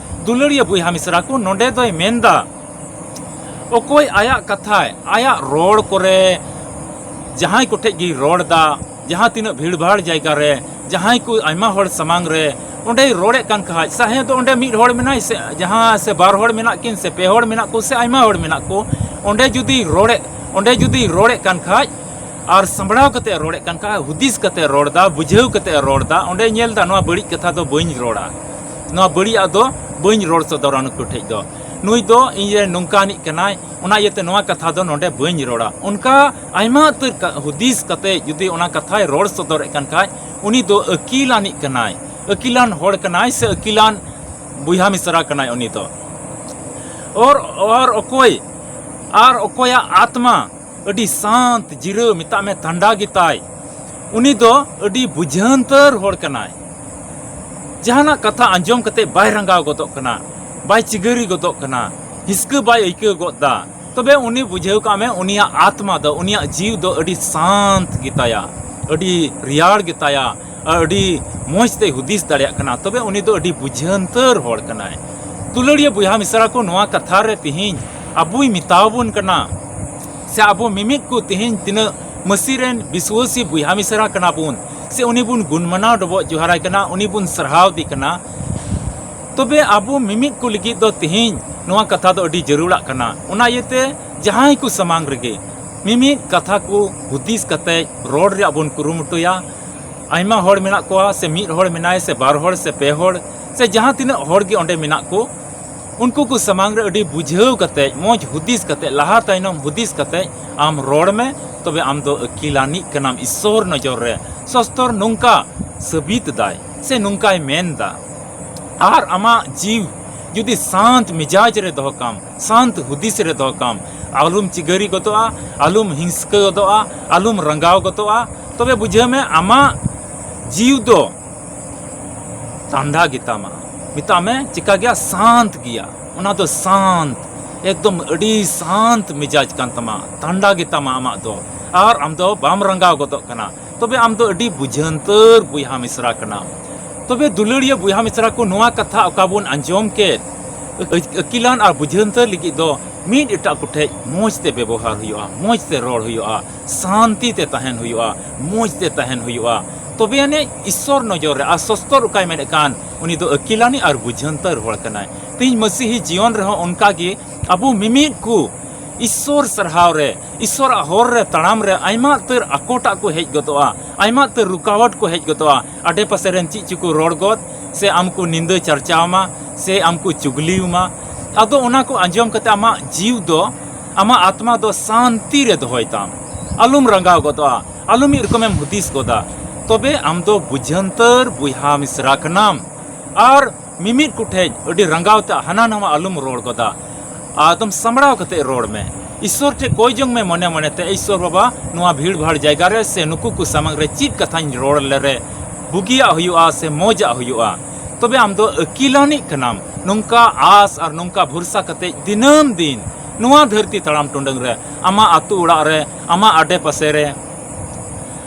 ᱫᱩᱞᱟᱹᱲᱤᱭᱟᱹ ᱵᱚᱭᱦᱟ ᱢᱤᱥᱨᱟ ᱠᱚ, ᱱᱚᱰᱮ ᱫᱚᱭ ᱢᱮᱱᱫᱟ, ᱚᱠᱚᱭ ᱟᱭᱟᱜ ᱠᱟᱛᱷᱟᱭ, ᱟᱭᱟᱜ ᱨᱚᱲ ᱠᱚᱨᱮ, ᱡᱟᱦᱟᱸᱭ ᱠᱚᱴᱷᱮᱡ ᱜᱮᱭ ᱨᱚᱲ ᱮᱫᱟ, ᱡᱟᱦᱟᱸ ᱛᱤᱱᱟᱹᱜ ᱵᱷᱤᱲ ᱵᱷᱟᱲ ᱡᱟᱭᱜᱟ ᱨᱮ, ᱡᱟᱦᱟᱸᱭ ᱠᱚ ᱟᱭᱢᱟ ᱦᱚᱲ ᱥᱟᱢᱟᱝ ᱨᱮ ᱚᱸᱰᱮᱭ ᱨᱚᱲᱮᱫ ᱠᱟᱱ ᱠᱷᱟᱡ, ᱥᱟᱦᱮ ᱫᱚ ᱚᱸᱰᱮ ᱢᱤᱫ ᱦᱚᱲ ᱢᱮᱱᱟᱭ ᱥᱮ ᱡᱟᱦᱟᱸ ᱥᱮ ᱵᱟᱨ ᱦᱚᱲ ᱢᱮᱱᱟᱜ ᱠᱤᱱ ᱥᱮ ᱯᱮ ᱦᱚᱲ ᱢᱮᱱᱟᱜ ᱠᱚ ᱥᱮ ᱟᱭᱢᱟ ᱦᱚᱲ ᱢᱮᱱᱟᱜ ᱠᱚ, ᱚᱸᱰᱮ ᱡᱩᱫᱤ ᱨᱚᱲᱮᱫ ᱚᱸᱰᱮ ᱡᱩᱫᱤ ᱨᱚᱲᱮᱫ ᱠᱟᱱ ᱠᱷᱟᱡ ᱟᱨ ᱥᱟᱢᱵᱲᱟᱣ ᱠᱟᱛᱮ ᱨᱚᱲᱮᱫ ᱠᱟᱱ ᱠᱷᱟᱡ, ᱦᱩᱫᱤᱥ ᱠᱟᱛᱮ ᱨᱚᱲ ᱮᱫᱟ, ᱵᱩᱡᱷᱟᱹᱣ ᱠᱟᱛᱮ ᱨᱚᱲ ᱮᱫᱟ, ᱚᱸᱰᱮ ᱧᱮᱞ ᱮᱫᱟ ᱱᱚᱣᱟ ᱵᱟᱹᱲᱤᱡ ᱠᱟᱛᱷᱟ ᱫᱚ ᱵᱟᱹᱧ ᱨᱚᱲᱟ, ᱱᱚᱣᱟ ᱵᱟᱹᱲᱤᱡᱟᱜ ᱫᱚ ᱵᱟᱹᱧ ᱨᱚᱲ ᱥᱚᱫᱚᱨᱟ ᱱᱩᱠᱩ ᱴᱷᱮᱡ ᱫᱚ, ᱱᱩᱭ ᱫᱚ ᱤᱧ ᱨᱮ ᱱᱚᱝᱠᱟᱱᱤᱡ ᱠᱟᱱᱟᱭ, ᱚᱱᱟ ᱤᱭᱟᱹᱛᱮ ᱱᱚᱣᱟ ᱠᱟᱛᱷᱟ ᱫᱚ ᱱᱚᱰᱮ ᱵᱟᱹᱧ ᱨᱚᱲᱟ᱾ ᱚᱱᱠᱟ ᱟᱭᱢᱟ ᱩᱛᱟᱹᱨ ᱠᱟ- ᱦᱩᱫᱤᱥ ᱠᱟᱛᱮ ᱡᱩᱫᱤ ᱚᱱᱟ ᱠᱟᱛᱷᱟᱭ ᱨᱚᱲ ᱥᱚᱫᱚᱨᱮᱫ ᱠᱟᱱ ᱠᱷᱟᱡ, ᱩᱱᱤ ᱫᱚ ᱟᱹᱠᱤᱞᱟᱱᱤᱡ ᱠᱟᱱᱟᱭ, ᱟᱹᱠᱤᱞᱟᱱ ᱦᱚᱲ ᱠᱟᱱᱟᱭ ᱥᱮ ᱟᱹᱠᱤᱞᱟᱱ ᱵᱚᱭᱦᱟ ᱢᱤᱥᱨᱟ ᱠᱟᱱᱟᱭ ᱩᱱᱤ ᱫᱚ᱾ ᱟᱨ, ᱟᱨ ᱚᱠᱚᱭ, ᱟᱨ ᱚᱠᱚᱭᱟᱜ ᱟᱛᱢᱟ ᱟᱹᱰᱤ ᱥᱟᱱᱛ ᱡᱤᱨᱟᱹ, ᱢᱮᱛᱟᱜ ᱢᱮ ᱴᱷᱟᱱᱰᱟ ᱜᱮᱛᱟᱭ, ᱩᱱᱤ ᱫᱚ ᱟᱹᱰᱤ ᱵᱩᱡᱷᱟᱹᱱᱛᱟᱹᱨ ᱦᱚᱲ ᱠᱟᱱᱟᱭ᱾ ᱡᱟᱦᱟᱱᱟᱜ ᱠᱟᱛᱷᱟ ᱟᱸᱡᱚᱢ ᱠᱟᱛᱮ ᱵᱟᱭ ᱨᱟᱸᱜᱟᱣ ᱜᱚᱫᱚᱜ ᱠᱟᱱᱟ, ᱵᱟᱭ ᱪᱤᱜᱟᱹᱨᱤ ᱜᱚᱫᱚᱜ ᱠᱟᱱᱟ, ᱦᱤᱥᱠᱟᱹ ᱵᱟᱭ ᱟᱹᱭᱠᱟᱹᱣ ᱜᱚᱫ ᱫᱟ᱾ ᱛᱚᱵᱮ ᱩᱱᱤ ᱵᱩᱡᱷᱟᱹᱣ ᱠᱟᱜ ᱢᱮ, ᱩᱱᱤᱭᱟᱜ ᱟᱛᱢᱟ ᱫᱚ, ᱩᱱᱤᱭᱟᱜ ᱡᱤᱣᱤ ᱫᱚ ᱟᱹᱰᱤ ᱥᱟᱱᱛ ᱜᱮᱛᱟᱭᱟ, ᱟᱹᱰᱤ ᱨᱮᱭᱟᱲ ᱜᱮᱛᱟᱭᱟ, ᱟᱹᱰᱤ ᱢᱚᱡᱽ ᱛᱮᱭ ᱦᱩᱫᱤᱥ ᱫᱟᱲᱮᱭᱟᱜ ᱠᱟᱱᱟ᱾ ᱛᱚᱵᱮ ᱩᱱᱤ ᱫᱚ ᱟᱹᱰᱤ ᱵᱩᱡᱷᱟᱹᱱᱛᱟᱹᱨ ᱦᱚᱲ ᱠᱟᱱᱟᱭ᱾ ᱫᱩᱞᱟᱹᱲᱤᱭᱟᱹ ᱵᱚᱭᱦᱟ ᱢᱤᱥᱨᱟ ᱠᱚ, ᱱᱚᱣᱟ ᱠᱟᱛᱷᱟ ᱨᱮ ᱛᱤᱦᱤᱧ ᱟᱵᱚᱭ ᱢᱮᱛᱟᱣᱟᱵᱚᱱ ᱠᱟᱱᱟ, ᱥᱮ ᱟᱵᱚ ᱢᱤᱢᱤᱫ ᱠᱚ ᱛᱤᱦᱤᱧ ᱛᱤᱱᱟᱹᱜ ᱢᱟᱹᱥᱤ ᱨᱮᱱ ᱵᱤᱥᱣᱟᱹᱥᱤ ᱵᱚᱭᱦᱟ ᱢᱤᱥᱨᱟ ᱠᱟᱱᱟ ᱵᱚᱱ, ᱥᱮ ᱩᱱᱤ ᱵᱚᱱ ᱜᱩᱱ ᱢᱟᱱᱟᱣ ᱰᱚᱵᱚᱜ ᱡᱚᱦᱟᱨᱟᱭ ᱠᱟᱱᱟ, ᱩᱱᱤ ᱵᱚᱱ ᱥᱟᱨᱦᱟᱣ ᱫᱮ ᱠᱟᱱᱟ, ᱛᱚᱵᱮ ᱟᱵᱚ ᱢᱤᱢᱤᱫ ᱠᱚ ᱞᱟᱹᱜᱤᱫ ᱫᱚ ᱛᱤᱦᱤᱧ ᱱᱚᱣᱟ ᱠᱟᱛᱷᱟ ᱫᱚ ᱟᱹᱰᱤ ᱡᱟᱹᱨᱩᱲᱟᱜ ᱠᱟᱱᱟ᱾ ᱚᱱᱟ ᱤᱭᱟᱹᱛᱮ ᱡᱟᱦᱟᱸᱭ ᱠᱚ ᱥᱟᱢᱟᱝ ᱨᱮᱜᱮ ᱢᱤᱢᱤᱫ ᱠᱟᱛᱷᱟ ᱠᱚ ᱦᱩᱫᱤᱥ ᱠᱟᱛᱮ ᱨᱚᱲ ᱨᱮᱭᱟᱜ ᱵᱚᱱ ᱠᱩᱨᱩᱢᱩᱴᱩᱭᱟ᱾ ᱟᱭᱢᱟ ᱦᱚᱲ ᱢᱮᱱᱟᱜ ᱠᱚᱣᱟ, ᱥᱮ ᱢᱤᱫ ᱦᱚᱲ ᱢᱮᱱᱟᱭ, ᱥᱮ ᱵᱟᱨ ᱦᱚᱲ, ᱥᱮ ᱯᱮ ᱦᱚᱲ, ᱥᱮ ᱡᱟᱦᱟᱸ ᱛᱤᱱᱟᱹᱜ ᱦᱚᱲ ᱜᱮ ᱚᱸᱰᱮ ᱢᱮᱱᱟᱜ ᱠᱚ, ᱩᱱᱠᱩ ᱠᱚ ᱥᱟᱢᱟᱝ ᱨᱮ ᱟᱹᱰᱤ ᱵᱩᱡᱷᱟᱹᱣ ᱠᱟᱛᱮ, ᱢᱚᱡᱽ ᱦᱩᱫᱤᱥ ᱠᱟᱛᱮ, ᱞᱟᱦᱟ ᱛᱟᱭᱱᱚᱢ ᱦᱩᱫᱤᱥ ᱠᱟᱛᱮ ᱟᱢ ᱨᱚᱲ ᱢᱮ, ᱛᱚᱵᱮ ᱟᱢ ᱫᱚ ᱟᱹᱠᱤᱞᱟᱱᱤᱡ ᱠᱟᱱᱟᱢ ᱤᱥᱥᱚᱨ ᱱᱚᱡᱚᱨ ᱨᱮ᱾ ᱥᱚᱥᱛᱚᱨ ᱱᱚᱝᱠᱟ ᱥᱟᱹᱵᱤᱛ ᱫᱟᱭ ᱥᱮ ᱱᱚᱝᱠᱟᱭ ᱢᱮᱱ ᱫᱟ᱾ ᱟᱨ ᱟᱢᱟᱜ ᱡᱤᱣ ᱡᱩᱫᱤ ᱥᱟᱱᱛ ᱢᱮᱡᱟᱡᱽ ᱨᱮ ᱫᱚᱦᱚ ᱠᱟᱢ, ᱥᱟᱱᱛ ᱦᱩᱫᱤᱥ ᱨᱮ ᱫᱚᱦᱚ ᱠᱟᱢ, ᱟᱞᱚᱢ ᱪᱤᱜᱟᱹᱨᱤ ᱜᱚᱫᱚᱜᱼᱟ, ᱟᱞᱚᱢ ᱦᱤᱝᱥᱠᱟᱹ ᱜᱚᱫᱚᱜᱼᱟ, ᱟᱞᱚᱢ ᱨᱟᱸᱜᱟᱣ ᱜᱚᱫᱚᱜᱼᱟ, ᱛᱚᱵᱮ ᱵᱩᱡᱷᱟᱹᱣ ᱢᱮ, ᱟᱢᱟᱜ ᱡᱤᱣ ᱫᱚ ᱴᱷᱟᱱᱰᱟ ᱜᱮᱛᱟᱢᱟ᱾ ᱢᱮᱛᱟᱜ ᱢᱮ ᱪᱤᱠᱟ ᱜᱮᱭᱟ? ᱥᱟᱱᱛ ᱜᱮᱭᱟ᱾ ᱚᱱᱟ ᱫᱚ ᱥᱟᱱᱛ, ᱮᱠᱫᱚᱢ ᱟᱹᱰᱤ ᱥᱟᱱᱛ ᱢᱮᱡᱟᱡᱽ ᱠᱟᱱ ᱛᱟᱢᱟ, ᱴᱷᱟᱱᱰᱟ ᱜᱮᱛᱟᱢᱟ ᱟᱢᱟᱜ ᱫᱚ, ᱟᱨ ᱟᱢ ᱫᱚ ᱵᱟᱢ ᱨᱟᱸᱜᱟᱣ ᱜᱚᱫᱚᱜ ᱠᱟᱱᱟ᱾ ᱛᱚᱵᱮ ᱟᱢ ᱫᱚ ᱟᱹᱰᱤ ᱵᱩᱡᱷᱟᱹᱱᱛᱟᱹᱨ ᱵᱚᱭᱦᱟ ᱢᱤᱥᱨᱟ ᱠᱟᱱᱟᱢ᱾ ᱛᱚᱵᱮ ᱫᱩᱞᱟᱹᱲᱤᱭᱟᱹ ᱵᱚᱭᱦᱟ ᱢᱤᱥᱨᱟ ᱠᱚ, ᱱᱚᱣᱟ ᱠᱟᱛᱷᱟ ᱚᱠᱟ ᱵᱚᱱ ᱟᱸᱡᱚᱢ ᱠᱮᱫ, ᱟᱹᱠᱤᱞᱟᱱ ᱟᱨ ᱵᱩᱡᱷᱟᱹᱱᱛᱟᱹᱨ ᱞᱟᱹᱜᱤᱫ ᱫᱚ ᱢᱤᱫ ᱮᱴᱟᱜ ᱠᱚᱴᱷᱮᱡ ᱢᱚᱡᱽ ᱛᱮ ᱵᱮᱵᱚᱦᱟᱨ ᱦᱩᱭᱩᱜᱼᱟ, ᱢᱚᱡᱽ ᱛᱮ ᱨᱚᱲ ᱦᱩᱭᱩᱜᱼᱟ, ᱥᱟᱱᱛᱤ ᱛᱮ ᱛᱟᱦᱮᱱ ᱦᱩᱭᱩᱜᱼᱟ, ᱢᱚᱡᱽ ᱛᱮ ᱛᱟᱦᱮᱱ ᱦᱩᱭᱩᱜᱼᱟ᱾ ᱛᱚᱵᱮ ᱟᱹᱱᱤᱡ ᱤᱥᱥᱚᱨ ᱱᱚᱡᱚᱨ ᱨᱮ, ᱟᱨ ᱥᱚᱥᱛᱚᱨ ᱚᱠᱟᱭ ᱢᱮᱱᱮᱫ ᱠᱟᱱ, ᱩᱱᱤ ᱫᱚ ᱟᱹᱠᱤᱞᱟᱱᱤᱡ ᱟᱨ ᱵᱩᱡᱷᱟᱹᱱᱛᱟᱹᱨ ᱦᱚᱲ ᱠᱟᱱᱟᱭ᱾ ᱛᱮᱦᱮᱧ ᱢᱟᱹᱥᱤᱦᱤ ᱡᱤᱭᱚᱱ ᱨᱮᱦᱚᱸ ᱚᱱᱠᱟ ᱜᱮ ᱟᱵᱚ ᱢᱤᱢᱤᱫ ᱠᱚ ᱤᱥᱥᱚᱨ ᱥᱟᱨᱦᱟᱣ ᱨᱮ, ᱤᱥᱥᱚᱨᱟᱜ ᱦᱚᱨ ᱨᱮ ᱛᱟᱲᱟᱢ ᱨᱮ ᱟᱭᱢᱟ ᱩᱛᱟᱹᱨ ᱟᱠᱚᱴᱟᱜ ᱠᱚ ᱦᱮᱡ ᱜᱚᱫᱚᱜᱼᱟ, ᱟᱭᱢᱟ ᱩᱛᱟᱹᱨ ᱨᱩᱠᱟᱣᱟᱴ ᱠᱚ ᱦᱮᱡ ᱜᱚᱫᱚᱜᱼᱟ᱾ ᱟᱰᱮ ᱯᱟᱥᱮ ᱨᱮᱱ ᱪᱮᱫ ᱪᱚᱠᱚ ᱨᱚᱲ ᱜᱚᱫ, ᱥᱮ ᱟᱢ ᱠᱚ ᱱᱤᱸᱫᱟᱹ ᱪᱟᱨᱪᱟᱣ ᱢᱟ, ᱥᱮ ᱟᱢ ᱠᱚ ᱪᱩᱜᱽᱞᱤ ᱟᱢᱟ᱾ ᱟᱫᱚ ᱚᱱᱟ ᱠᱚ ᱟᱸᱡᱚᱢ ᱠᱟᱛᱮ ᱟᱢᱟᱜ ᱡᱤᱣ ᱫᱚ, ᱟᱢᱟᱜ ᱟᱛᱢᱟ ᱫᱚ ᱥᱟᱱᱛᱤ ᱨᱮ ᱫᱚᱦᱚᱭ ᱛᱟᱢ᱾ ᱟᱞᱚᱢ ᱨᱟᱸᱜᱟᱣ ᱜᱚᱫᱚᱜᱼᱟ, ᱟᱞᱚ ᱢᱤᱫ ᱨᱚᱠᱚᱢᱮᱢ ᱦᱩᱫᱤᱥ ᱜᱚᱫᱟ᱾ ᱛᱚᱵᱮ ᱟᱢ ᱫᱚ ᱵᱩᱡᱷᱟᱹᱱᱛᱟᱹᱨ ᱵᱚᱭᱦᱟ ᱢᱤᱥᱨᱟ ᱠᱟᱱᱟᱢ᱾ ᱟᱨ ᱢᱤᱢᱤᱫ ᱠᱚᱴᱷᱮᱡ ᱟᱹᱰᱤ ᱨᱟᱸᱜᱟᱣ ᱛᱮ ᱦᱟᱱᱟ ᱱᱟᱣᱟ ᱟᱞᱚᱢ ᱨᱚᱲ ᱜᱚᱫᱟ᱾ ᱟᱫᱚᱢ ᱥᱟᱢᱵᱲᱟᱣ ᱠᱟᱛᱮ ᱨᱚᱲ ᱢᱮ᱾ ᱤᱥᱥᱚᱨ ᱴᱷᱮᱡ ᱠᱚᱭ ᱡᱚᱝ ᱢᱮ ᱢᱚᱱᱮ ᱢᱚᱱᱮ ᱛᱮ, "ᱤᱥᱥᱚᱨ ᱵᱟᱵᱟ, ᱱᱚᱣᱟ ᱵᱷᱤᱲ ᱵᱷᱟᱲ ᱡᱟᱭᱜᱟ ᱨᱮ ᱥᱮ ᱱᱩᱠᱩ ᱠᱚ ᱥᱟᱢᱟᱝ ᱨᱮ ᱪᱮᱫ ᱠᱟᱛᱷᱟᱧ ᱨᱚᱲ ᱞᱮᱨᱮ ᱵᱩᱜᱤᱭᱟᱜ ᱦᱩᱭᱩᱜᱼᱟ ᱥᱮ ᱢᱚᱡᱟᱜ ᱦᱩᱭᱩᱜᱼᱟ?" ᱛᱚᱵᱮ ᱟᱢ ᱫᱚ ᱟᱹᱠᱤᱞᱟᱱᱤᱡ ᱠᱟᱱᱟᱢ᱾ ᱱᱚᱝᱠᱟ ᱟᱥ ᱟᱨ ᱱᱚᱝᱠᱟ ᱵᱷᱚᱨᱥᱟ ᱠᱟᱛᱮ ᱫᱤᱱᱟᱹᱢ ᱫᱤᱱ ᱱᱚᱣᱟ ᱫᱷᱟᱹᱨᱛᱤ ᱛᱟᱲᱟᱢ ᱴᱩᱰᱟᱹᱝ ᱨᱮ, ᱟᱢᱟᱜ ᱟᱹᱛᱩ ᱚᱲᱟᱜ ᱨᱮ, ᱟᱢᱟᱜ ᱟᱰᱮ ᱯᱟᱥᱮ ᱨᱮ,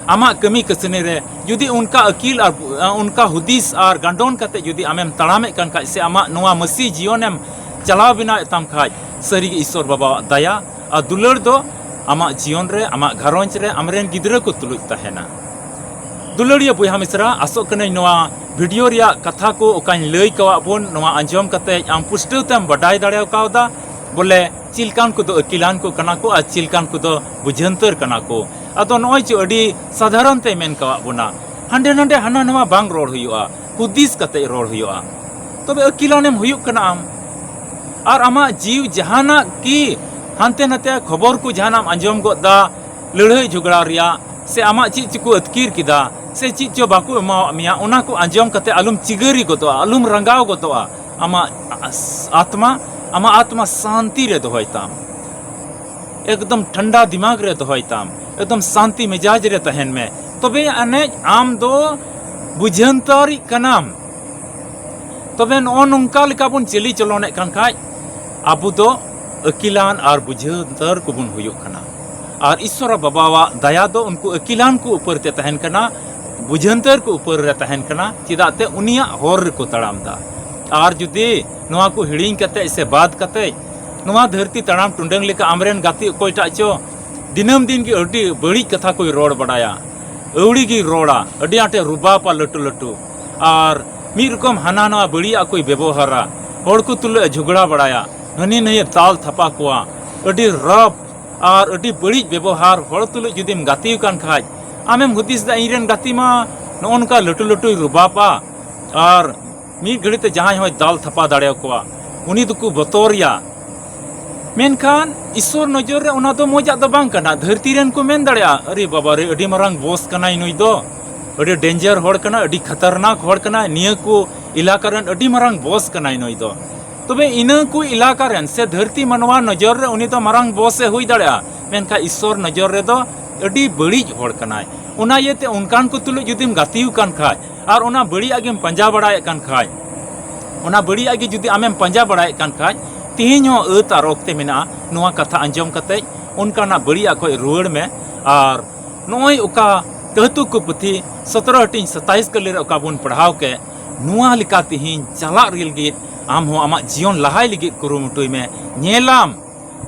ᱟᱢᱟᱜ ᱠᱟᱹᱢᱤ ᱠᱟᱹᱥᱱᱤ ᱨᱮ ᱡᱩᱫᱤ ᱚᱱᱠᱟ ᱟᱹᱠᱤᱞ ᱟᱨ, ᱚᱱᱠᱟ ᱦᱩᱫᱤᱥ ᱟᱨ ᱜᱟᱱᱰᱚᱱ ᱠᱟᱛᱮ ᱡᱩᱫᱤ ᱟᱢᱮᱢ ᱛᱟᱲᱟᱢᱮᱫ ᱠᱟᱱ ᱠᱷᱟᱡ, ᱥᱮ ᱟᱢᱟᱜ ᱱᱚᱣᱟ ᱢᱟᱹᱥᱤ ᱡᱤᱭᱚᱱᱮᱢ ᱪᱟᱞᱟᱣ ᱵᱮᱱᱟᱣᱮᱫ ᱛᱟᱢ ᱠᱷᱟᱡ, ᱥᱟᱹᱨᱤᱜᱮ ᱤᱥᱥᱚᱨ ᱵᱟᱵᱟᱣᱟᱜ ᱫᱟᱭᱟ ᱟᱨ ᱫᱩᱞᱟᱹᱲ ᱫᱚ ᱟᱢᱟᱜ ᱡᱤᱭᱚᱱ ᱨᱮ, ᱟᱢᱟᱜ ᱜᱷᱟᱨᱚᱸᱡᱽ ᱨᱮ, ᱟᱢᱨᱮᱱ ᱜᱤᱫᱽᱨᱟᱹ ᱠᱚ ᱛᱩᱞᱩᱡ ᱛᱟᱦᱮᱱᱟ᱾ ᱫᱩᱞᱟᱹᱲᱤᱭᱟᱹ ᱵᱚᱭᱦᱟ ᱢᱤᱥᱨᱟ, ᱟᱥᱚᱜ ᱠᱟᱹᱱᱟᱹᱧ ᱱᱚᱣᱟ ᱵᱷᱤᱰᱤᱭᱳ ᱨᱮᱭᱟᱜ ᱠᱟᱛᱷᱟ ᱠᱚ ᱚᱠᱟᱧ ᱞᱟᱹᱭ ᱠᱟᱣᱟᱫ ᱵᱚᱱ, ᱱᱚᱣᱟ ᱟᱸᱡᱚᱢ ᱠᱟᱛᱮ ᱟᱢ ᱯᱩᱥᱴᱟᱹᱣ ᱛᱮᱢ ᱵᱟᱰᱟᱭ ᱫᱟᱲᱮ ᱠᱟᱣᱫᱟ᱾ ᱵᱚᱞᱮ ᱪᱮᱫ ᱞᱮᱠᱟᱱ ᱠᱚᱫᱚ ᱟᱹᱠᱤᱞᱟᱱ ᱠᱚ ᱠᱟᱱᱟ ᱠᱚ ᱟᱨ ᱪᱮᱫ ᱞᱮᱠᱟᱱ ᱠᱚᱫᱚ ᱵᱩᱡᱷᱟᱹᱱᱛᱟᱹᱨ ᱠᱟᱱᱟ ᱠᱚ᱾ ᱟᱫᱚ ᱱᱚᱜᱼᱚᱭ ᱪᱚ ᱟᱹᱰᱤ ᱥᱟᱫᱷᱟᱨᱚᱱ ᱛᱮᱭ ᱢᱮᱱ ᱠᱟᱣᱟᱫ ᱵᱚᱱᱟ, ᱦᱟᱸᱰᱮ ᱱᱟᱸᱰᱮ ᱦᱟᱱᱟ ᱱᱟᱣᱟ ᱵᱟᱝ ᱨᱚᱲ ᱦᱩᱭᱩᱜᱼᱟ, ᱦᱩᱫᱤᱥ ᱠᱟᱛᱮ ᱨᱚᱲ ᱦᱩᱭᱩᱜᱼᱟ᱾ ᱛᱚᱵᱮ ᱟᱹᱠᱤᱞᱟᱱᱮᱢ ᱦᱩᱭᱩᱜ ᱠᱟᱱᱟ ᱟᱢ᱾ ᱟᱨ ᱟᱢᱟᱜ ᱡᱤᱣᱤ ᱡᱟᱦᱟᱱᱟᱜ ᱠᱤ ᱦᱟᱱᱛᱮ ᱱᱟᱛᱮ ᱠᱷᱚᱵᱚᱨ ᱠᱚ ᱡᱟᱦᱟᱱᱟᱜ ᱮᱢ ᱟᱸᱡᱚᱢ ᱜᱚᱫ ᱫᱟ, ᱞᱟᱹᱲᱦᱟᱹᱭ ᱡᱷᱚᱜᱽᱲᱟ ᱨᱮᱭᱟᱜ, ᱥᱮ ᱟᱢᱟᱜ ᱪᱮᱫ ᱪᱚᱠᱚ ᱟᱹᱛᱠᱤᱨ ᱠᱮᱫᱟ, ᱥᱮ ᱪᱮᱫ ᱪᱚ ᱵᱟᱠᱚ ᱮᱢᱟᱣᱟᱫ ᱢᱮᱭᱟ, ᱚᱱᱟ ᱠᱚ ᱟᱸᱡᱚᱢ ᱠᱟᱛᱮ ᱟᱞᱚᱢ ᱪᱤᱜᱟᱹᱨᱤ ᱜᱚᱫᱚᱜᱼᱟ, ᱟᱞᱚᱢ ᱨᱟᱸᱜᱟᱣ ᱜᱚᱫᱚᱜᱼᱟ᱾ ᱟᱢᱟᱜ ᱟᱥ-, ᱟᱛᱢᱟ, ᱟᱢᱟᱜ ᱟᱛᱢᱟ ᱥᱟᱱᱛᱤ ᱨᱮ ᱫᱚᱦᱚᱭ ᱛᱟᱢ, ᱮᱠᱫᱚᱢ ᱴᱷᱟᱱᱰᱟ ᱫᱤᱢᱟᱜᱽ ᱨᱮ ᱫᱚᱦᱚᱭ ᱛᱟᱢ, ᱮᱠᱫᱚᱢ ᱥᱟᱱᱛᱤ ᱢᱮᱡᱟᱡᱽ ᱨᱮ ᱛᱟᱦᱮᱱ ᱢᱮ, ᱛᱚᱵᱮ ᱟᱹᱱᱤᱡ ᱟᱢ ᱫᱚ ᱵᱩᱡᱷᱟᱹᱱᱛᱟᱹᱨᱤᱡ ᱠᱟᱱᱟᱢ᱾ ᱛᱚᱵᱮ ᱱᱚᱜᱼᱚ ᱱᱚᱝᱠᱟ ᱞᱮᱠᱟ ᱵᱚᱱ ᱪᱟᱹᱞᱤ ᱪᱚᱞᱚᱱᱮᱫ ᱠᱟᱱ ᱠᱷᱟᱡ, ᱟᱵᱚ ᱫᱚ ᱟᱹᱠᱤᱞᱟᱱ ᱟᱨ ᱵᱩᱡᱷᱟᱹᱱᱛᱟᱹᱨ ᱠᱚᱵᱚᱱ ᱦᱩᱭᱩᱜ ᱠᱟᱱᱟ᱾ ᱟᱨ ᱤᱥᱥᱚᱨ ᱵᱟᱵᱟᱣᱟᱜ ᱫᱟᱭᱟ ᱫᱚ ᱩᱱᱠᱩ ᱟᱹᱠᱤᱞᱟᱱ ᱠᱚ ᱩᱯᱟᱹᱨ ᱛᱮ ᱛᱟᱦᱮᱱ ᱠᱟᱱᱟ, ᱵᱩᱡᱷᱟᱹᱱᱛᱟᱹᱨ ᱠᱚ ᱩᱯᱟᱹᱨ ᱨᱮ ᱛᱟᱦᱮᱱ ᱠᱟᱱᱟ, ᱪᱮᱫᱟᱜ ᱛᱮ ᱩᱱᱤᱭᱟᱜ ᱦᱚᱨ ᱨᱮᱠᱚ ᱛᱟᱲᱟᱢ ᱫᱟ᱾ ᱟᱨ ᱡᱩᱫᱤ ᱱᱚᱣᱟ ᱠᱚ ᱦᱤᱲᱤᱧ ᱠᱟᱛᱮ ᱥᱮ ᱵᱟᱫ ᱠᱟᱛᱮ ᱱᱚᱣᱟ ᱫᱷᱟᱹᱨᱛᱤ ᱛᱟᱲᱟᱢ ᱴᱩᱰᱟᱹᱝ ᱞᱮᱠᱟ ᱟᱢᱨᱮᱱ ᱜᱟᱛᱮ ᱚᱠᱚᱭᱴᱟᱜ ᱪᱚ ᱫᱤᱱᱟᱹᱢ ᱫᱤᱱ ᱜᱮ ᱟᱹᱰᱤ ᱵᱟᱹᱲᱤᱡ ᱠᱟᱛᱷᱟ ᱠᱚᱭ ᱨᱚᱲ ᱵᱟᱲᱟᱭᱟ, ᱟᱹᱣᱲᱤ ᱜᱮᱭ ᱨᱚᱲᱟ, ᱟᱹᱰᱤ ᱟᱸᱴᱮ ᱨᱩᱵᱟᱯᱟ ᱞᱟᱹᱴᱩ ᱞᱟᱹᱴᱩ, ᱟᱨ ᱢᱤᱫ ᱨᱚᱠᱚᱢ ᱦᱟᱱᱟ ᱱᱟᱣᱟ ᱵᱟᱹᱲᱤᱡᱟᱜ ᱠᱚᱭ ᱵᱮᱵᱚᱦᱟᱨᱟ, ᱦᱚᱲ ᱠᱚ ᱛᱩᱞᱩᱡ ᱮ ᱡᱷᱚᱜᱽᱲᱟ ᱵᱟᱲᱟᱭᱟ, ᱦᱟᱹᱱᱤ ᱱᱟᱹᱭᱮ ᱫᱟᱞ ᱛᱷᱟᱯᱟ ᱠᱚᱣᱟ, ᱟᱹᱰᱤ ᱨᱟᱯ ᱟᱨ ᱟᱹᱰᱤ ᱵᱟᱹᱲᱤᱡ ᱵᱮᱵᱚᱦᱟᱨ ᱦᱚᱲ ᱛᱩᱞᱩᱡ ᱡᱩᱫᱤᱢ ᱜᱟᱛᱮ ᱟᱠᱟᱱ ᱠᱷᱟᱡ, ᱟᱢᱮᱢ ᱦᱩᱫᱤᱥ ᱫᱟ, "ᱤᱧ ᱨᱮᱱ ᱜᱟᱛᱮ ᱢᱟ ᱱᱚᱜᱼᱚ ᱱᱚᱝᱠᱟ ᱞᱟᱹᱴᱩ ᱞᱟᱹᱴᱩᱭ ᱨᱩᱵᱟᱯᱟ ᱟᱨ ᱢᱤᱫ ᱜᱷᱟᱹᱲᱤ ᱛᱮ ᱡᱟᱦᱟᱸᱭ ᱦᱚᱸᱭ ᱫᱟᱞ ᱛᱷᱟᱯᱟ ᱫᱟᱲᱮᱭᱟᱠᱚᱣᱟ, ᱩᱱᱤ ᱫᱚᱠᱚ ᱵᱚᱛᱚᱨᱮᱭᱟ", ᱢᱮᱱᱠᱷᱟᱱ ᱤᱥᱥᱚᱨ ᱱᱚᱡᱚᱨ ᱨᱮ ᱚᱱᱟ ᱫᱚ ᱢᱚᱡᱟᱜ ᱫᱚ ᱵᱟᱝ ᱠᱟᱱᱟ᱾ ᱫᱷᱟᱹᱨᱛᱤ ᱨᱮᱱ ᱠᱚ ᱢᱮᱱ ᱫᱟᱲᱮᱭᱟᱜᱼᱟ, "ᱟᱨᱮ ᱵᱟᱵᱟ ᱨᱮ, ᱟᱹᱰᱤ ᱢᱟᱨᱟᱝ ᱵᱚᱥ ᱠᱟᱱᱟᱭ ᱱᱩᱭ ᱫᱚ, ᱟᱹᱰᱤ ᱰᱮᱧᱡᱟᱨ ᱦᱚᱲ ᱠᱟᱱᱟᱭ, ᱟᱹᱰᱤ ᱠᱷᱟᱛᱟᱨᱱᱟᱠ ᱦᱚᱲ ᱠᱟᱱᱟᱭ, ᱱᱤᱭᱟᱹ ᱠᱚ ᱮᱞᱟᱠᱟ ᱨᱮᱱ ᱟᱹᱰᱤ ᱢᱟᱨᱟᱝ ᱵᱚᱥ ᱠᱟᱱᱟᱭ ᱱᱩᱭ ᱫᱚ᱾" ᱛᱚᱵᱮ ᱤᱱᱟᱹ ᱠᱚ ᱮᱞᱟᱠᱟ ᱨᱮᱱ ᱥᱮ ᱫᱷᱟᱹᱨᱛᱤ ᱢᱟᱱᱣᱟ ᱱᱚᱡᱚᱨ ᱨᱮ ᱩᱱᱤ ᱫᱚ ᱢᱟᱨᱟᱝ ᱵᱚᱥ ᱮ ᱦᱩᱭ ᱫᱟᱲᱮᱭᱟᱜᱼᱟ, ᱢᱮᱱᱠᱷᱟᱱ ᱤᱥᱥᱚᱨ ᱱᱚᱡᱚᱨ ᱨᱮᱫᱚ ᱟᱹᱰᱤ ᱵᱟᱹᱲᱤᱡ ᱦᱚᱲ ᱠᱟᱱᱟᱭ᱾ ᱚᱱᱟ ᱤᱭᱟᱹᱛᱮ ᱚᱱᱠᱟᱱ ᱠᱚ ᱛᱩᱞᱩᱡ ᱡᱩᱫᱤᱢ ᱜᱟᱛᱮ ᱟᱠᱟᱱ ᱠᱷᱟᱡ, ᱟᱨ ᱚᱱᱟ ᱵᱟᱹᱲᱤᱡᱟᱜ ᱜᱮᱢ ᱯᱟᱸᱡᱟ ᱵᱟᱲᱟᱭᱮᱫ ᱠᱟᱱ ᱠᱷᱟᱡ, ᱚᱱᱟ ᱵᱟᱹᱲᱤᱡᱟᱜ ᱜᱮ ᱡᱩᱫᱤ ᱟᱢᱮᱢ ᱯᱟᱸᱡᱟ ᱵᱟᱲᱟᱭᱮᱫ ᱠᱟᱱ ᱠᱷᱟᱡ, ᱛᱤᱦᱤᱧ ᱦᱚᱸ ᱟᱹᱛ ᱟᱨ ᱚᱠᱛᱮ ᱢᱮᱱᱟᱜᱼᱟ᱾ ᱱᱚᱣᱟ ᱠᱟᱛᱷᱟ ᱟᱸᱡᱚᱢ ᱠᱟᱛᱮ ᱚᱱᱠᱟᱱᱟᱜ ᱵᱟᱹᱲᱤᱡᱟᱜ ᱠᱷᱚᱡ ᱨᱩᱣᱟᱹᱲ ᱢᱮ᱾ ᱟᱨ ᱱᱚᱜᱼᱚᱭ ᱚᱠᱟ ᱠᱟᱹᱦᱛᱩ ᱠᱚ ᱯᱩᱛᱷᱤ ᱥᱚᱛᱨᱚ ᱦᱟᱹᱴᱤᱧ ᱥᱟᱛᱟᱭᱤᱥ ᱠᱟᱹᱞᱤ ᱨᱮ ᱚᱠᱟ ᱵᱚᱱ ᱯᱟᱲᱦᱟᱣ ᱠᱮᱫ, ᱱᱚᱣᱟ ᱞᱮᱠᱟ ᱛᱤᱦᱤᱧ ᱪᱟᱞᱟᱜ ᱨᱮ ᱞᱟᱹᱜᱤᱫ ᱟᱢ ᱦᱚᱸ ᱟᱢᱟᱜ ᱡᱤᱭᱚᱱ ᱞᱟᱦᱟᱭ ᱞᱟᱹᱜᱤᱫ ᱠᱩᱨᱩᱢᱩᱴᱩᱭ ᱢᱮ᱾ ᱧᱮᱞᱟᱢ,